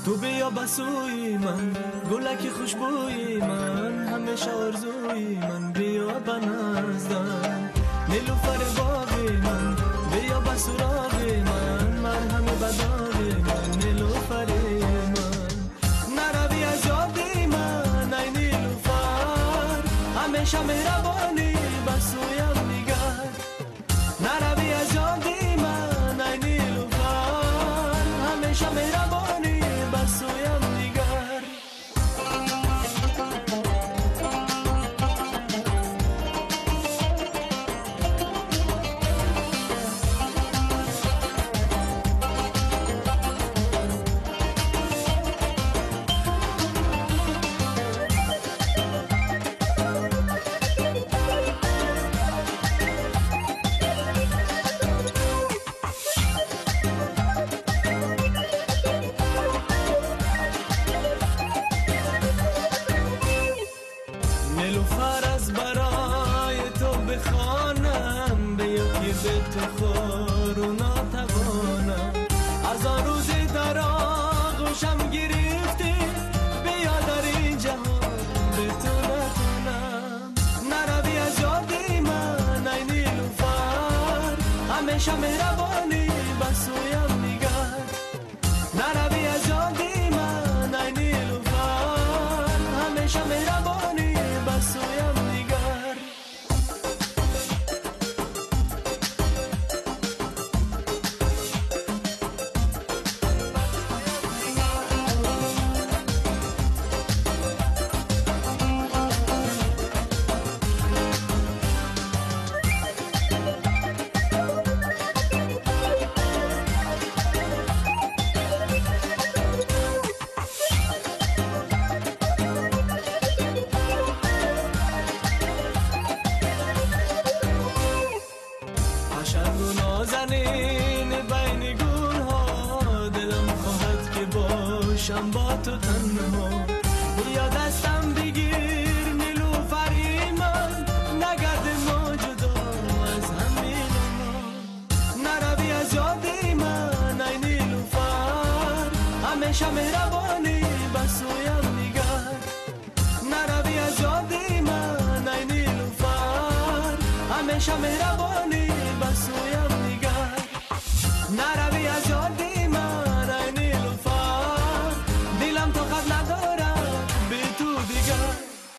Ту биё ба сӯи ман, гулаки хушбӯи ман, ҳамеша орзуи ман, биё ба наздам. Нилуфари боғи ман, биё ба суроғи ман, марҳами ба доғи ман, Нилуфари ман. Наравӣ аз ёди ман, ай Нилуфар, ҳамеша меҳрабонӣ ба сӯям нигар. Наравӣ аз ёди ман, ай Нилуфар, ҳамеша меҳрабонӣ ба сӯям нигар. Нилуфар, аз барои ту бихонам, биё ки ба ту хору нотавонам. Аз он рӯзе дар оғӯшам гирифтӣ, биё дар ин ҷаҳон ба ту натонам. Наравӣ аз ёди ман, ай Нилуфар, ҳамеша меҳрабонӣ ба сӯям нигар. Наравӣ аз ёди ман, ай Нилуфар, ҳамеша меҳрабонӣ ба сӯям нигар. Қашангу нозанин байни гулҳо, дилам хоҳад ки бошам бо ту танҳо. Биё дастам бигир, Нилуфари ман, нагард мо ҷудо аз ҳам милоно. Наравӣ аз ёди ман, ай Нилуфар, ҳамеша меҳрабонӣ ба сӯям нигар. Наравӣ аз ёди ман, ай Нилуфар, ҳамеша меҳрабонӣ ба сӯям нигар. Наравӣ.